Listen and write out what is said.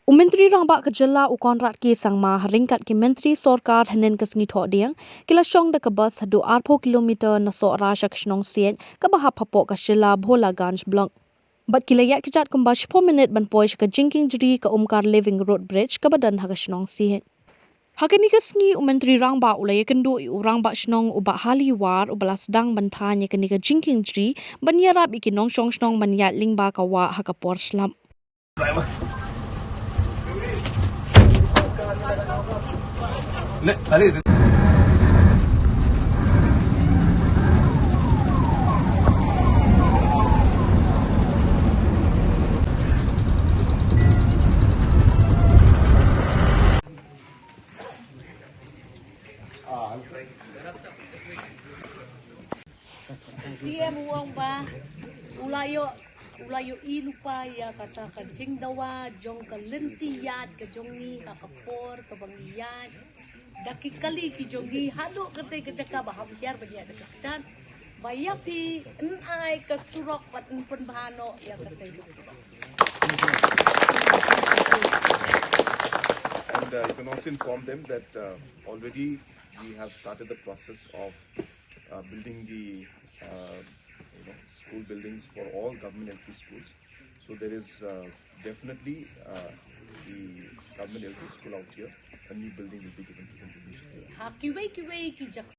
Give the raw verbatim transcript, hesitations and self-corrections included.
U Myntri Rangbah ka jylla u Conrad K Sangma ha ryngkat ki Myntri Sorkar hynnin ka sngi Thohdieng ki la shong da ka bus haduh arphew kilometer na Sohra sha ka shnong Siej kaba hap hapoh ka Shella Bhola Ganj Block. Bad ki la ïaid kjat kumba shiphew minit ban poi sha ka jingkieng jri ka Umkar Living Road Bridge kaba don ha ka shnong Siej. Ha kane ka sngi u Myntri Rangbah u la ïakynduh ïa u Rangbah Shnong u Bah Hali War uba la sdang ban thaiñ ïa kane ka jingkieng jri ban ïarap ïa ki nongshong shnong ban ïaid lyngba ka wah ha ka por slap. C M u ong ba u la ïoh, u la ïohi lypa ïa kata ka jingdawa jong ka lynti ïaid ka jong ngi ha ka por kaba ngi ïaid da ki kali ki jong ngi haduh katei ka jaka ba hap hiar ba ïaid da ka kjat. Ba ïa phi yn ai ka surok bad yn pynbha noh ïa katei ka surok. And uh, you can also inform them that uh, already we have started the process of uh, building the uh, you know, school buildings for all government L P schools. So there is uh, definitely uh, the government L P school out here. A new building will be given to them. Ha kiwei kiwei ki jaka.